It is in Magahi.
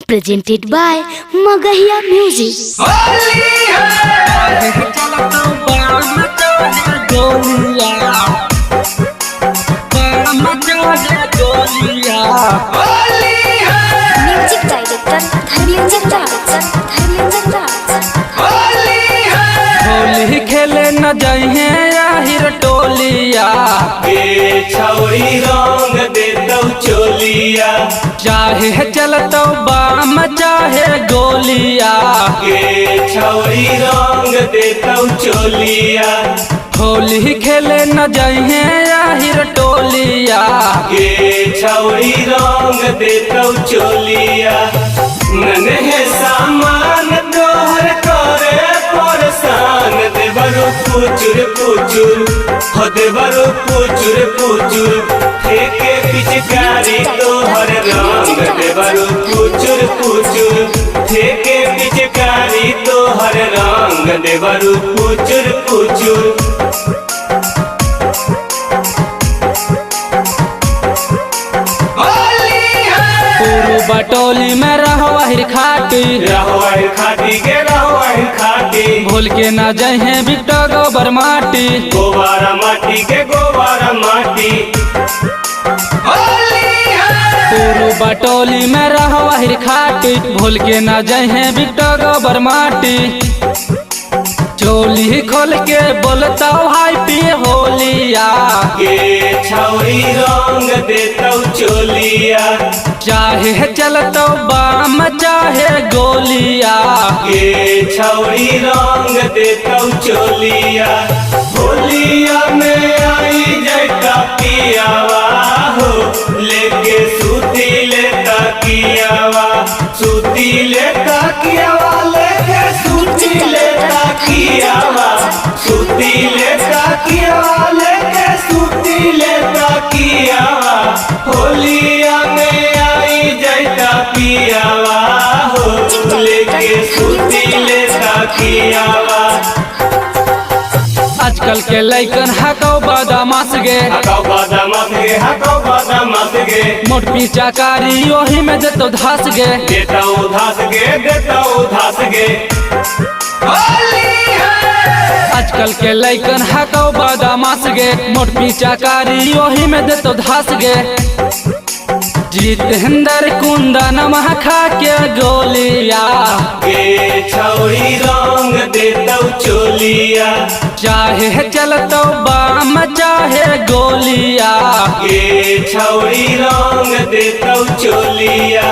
Presented by Magahiya Music. Music Director Dharmendra Raj. Dharmendra Raj. Holi खेले न जइहे आहिर टोलिया, गे छौरी रंग देतौ चोलिया। चाहे चलतौ बाम चाहे गोलिया। गे छौरी रंग देतौ चोलिया। होली खेले न जइहे आहिर टोलिया, गे छौरी रंग देतौ चोलिया। नन्हे सामान तोहर करे परेशान, देवरु पुचुर पुचुर हो देवरु पुचुर पुचुर फेके पिचकारी तोहर रंग, देवरु पुचुर पुचुर फेके पिचकारी तोहर रंग, देवरु पुचुर पुचुर। पुरु बटोली में रहो आहिर खाटी, रहो खाटी के रहो खाटी, भूल के न जइहे बिट्टो गोबर माटी। गोबारा माटी के गोबारा माटी। पुरु बटोली में रहो आहिर खाटी, भूल के न जइहे बिट्टो गोबर माटी। चोली खोल के बोलता हाय पी होलिया, गे छौरी रंग देतौ चोलिया। चाहे चलतौ बाम चाहे गोलिया। गे छौरी रंग देतौ चोलिया। होलिया में आई जैता पियावा हो, लेके सूती ले तकियावा, सूती ले तकियावा, लेके सूती ले तकियावा, सूती ले तकियावा, लेके सूती ले तकियावा। होलिया में आई जैता पियावा हो, लेके सूती ले तकियावा। आजकल के लैकन हकौ बदमाश गे, हकौ बदमाश गे, हकौ बदमाश गे। मोट पीछाकारी ओही में जतो धास गे। देतौ धास गे, देतौ धास गे। आजकल के लैकन हकौ बदमाश गे, मोट पीछाकारी ओही में जतो धास गे। जितेंद्र कुंदन नमः खा के गोलिया, गे छौरी रंग देतौ चोलिया। चाहे चलतौ बाम चाहे गोलिया। गे छौरी रंग देतौ चोलिया।